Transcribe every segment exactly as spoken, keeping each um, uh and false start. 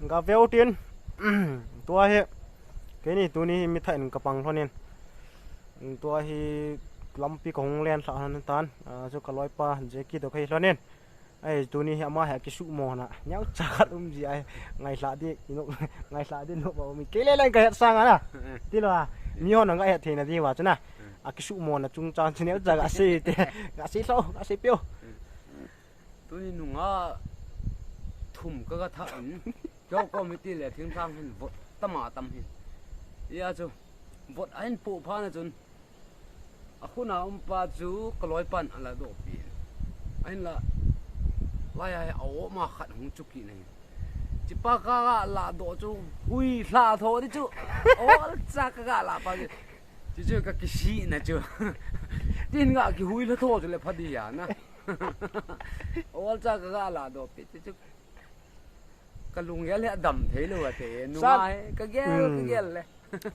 Ka veu tin. Tua hi, keini tuni hi mi thah in ka pang lhonin. Tua hi lampi ka hung len lhah lhon tan. A, chu ka loipa, Jackie to ka hi lhonin. Ai, tuni hi ama hi a kisuhmona. Neocha khat um ji ai. Ngailhah di, ino, ngailhah di no ba um. Kei le lang ka het sang ana. Ti lo a. Mi hon nga het theina di va chu na. A kisuhmona chungchang chu neocha ka sei te. Ka sei lou, ka sei peh u. Tuni nunga thum ka ga thah in, keu committee le thingthang hin vote tam a tam hin. Hia chu, vote a hin poh phat na chun, a khun a um pa chu ka loipan a la doh pi. A hin la, lai ai a oma khat hung chu ki na hin. Chi pa ka ga la doh chu, hui hla tho di chu, ol cha ka ga la pa chu. Chi chu ka kisih na chu. Tin ga kihui hla tho chu le pha di ya na. Ol cha ka ga la doh pi, ti chu. Ka lunggel hi a dam thei lou a te, nu Sa- mai, ka gel, ka Hmm. gel le.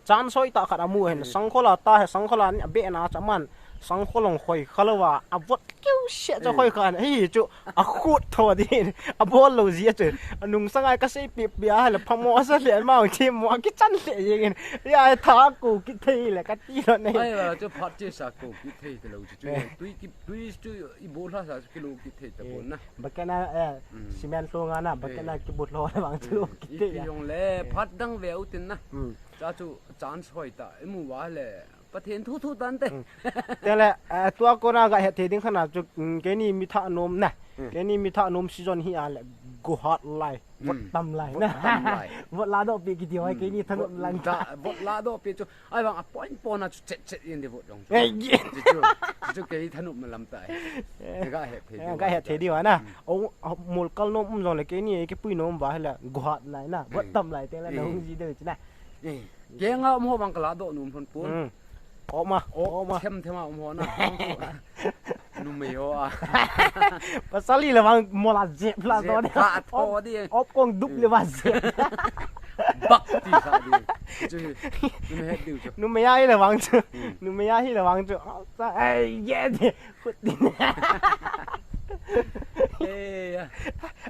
Chan soi ta khat a mu hen, Hmm. Sangkhol a ta he, Sangkhol a ni a be na cha man, Sangkhol ong khoi kha lou a, a vot keu se cha Hmm. khoi kha na, hi chu, a khut tho din, a bol lou ji a chu, a nung sangai ka sei pi pi a le, phamo sa le, ma ong thi mo, a kichan le jeng in, ya tha ko ki thei le, ka ti lo nei. Ai la chu phat che sa ko ki thei te lou chu, chu, Eh. tui ki, tui chu i bol hla sa chu ki lo ki thei ta Eh. bon na. Bakena, eh, Mm. cement lhung a na, bakena Eh. kibut lhon vang chu Eh, kiti ipi ya. Jong le, Eh. phat dang ve u tin na. Mm. Cha chu chance hoi ta, i mu va le, Pathen thu thu tan te. Mm. Te le, eh, tua kona ga het thei ding khat na chu, mm, keini mi thah nom na. Mm. Keini mi thah nom season hi a le, go hard lai, vot Mm. tam lai Vot na. tam lai. Vot la doh pi kiti hoi, Mm. keini thanop Vot lang la, ta. Vot la doh pi chu, Ai vang a point point a chu chet chet in di vote jong chu. Ei, ye. Chu chu, chu chu kei thanop ma lam ta ai. Ka ga het thei Eh, di ka va het ta. thei di va na. Hmm. O, a, mol kal nom um jong le keini, kipui nom va hela go hard lai na. Vote Hmm. tam lai te la Hmm. na hung ji de chu na. Eh, kei nga um ho vang ka la doh nom phon pon. Hmm. Oma, O, oma. them them a um ho na. Numei ho a. Pasal hi le vang mola jep la Jep to de. Ka tho di. Op kong dup le va jep. Bak ti sa di. Chu hi. Numei het diu chu. Numei a hi le vang chu. Hmm. Numei a hi le vang chu. Sa, ai, ye di. Khut di. Eh, ya.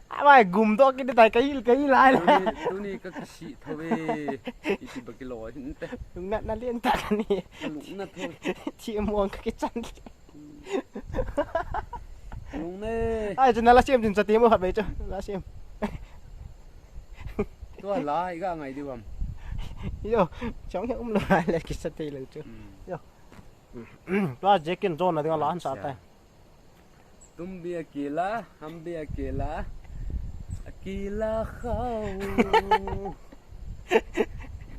Ai, gum to ki tai ka hil, ka hil ai le. Tuni, tuni ka kisi tho ve. Iti ba ki lo hin te. Lung na, na lien ta ka ni. Lung na tho. Thi mong ka ki chan. Lung ne. Ai, chu na la siam tin sa ti mo khat ve chu. La siam. Tua la, i ga ngai di bam. Yo, chong he um lo le kisa te lo chu. Hmm. Yo. Tua Jekin John na ding la han sa Acha. tai. Tum bhi akela, hum bhi akela. Akela khao.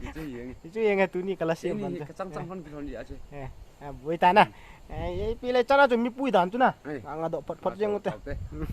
Hichu yeng. Hichu yeng tuni ka la siam Ini ban chu. Ka chang chang hon kilon dia chu. Eh, ah, boi ta na. Hmm. Eh, ye pi le chana chu mi pui dan chu na. Eh. Nga nga doh phot phot Nga jeng doh u te. phot te. Hmm.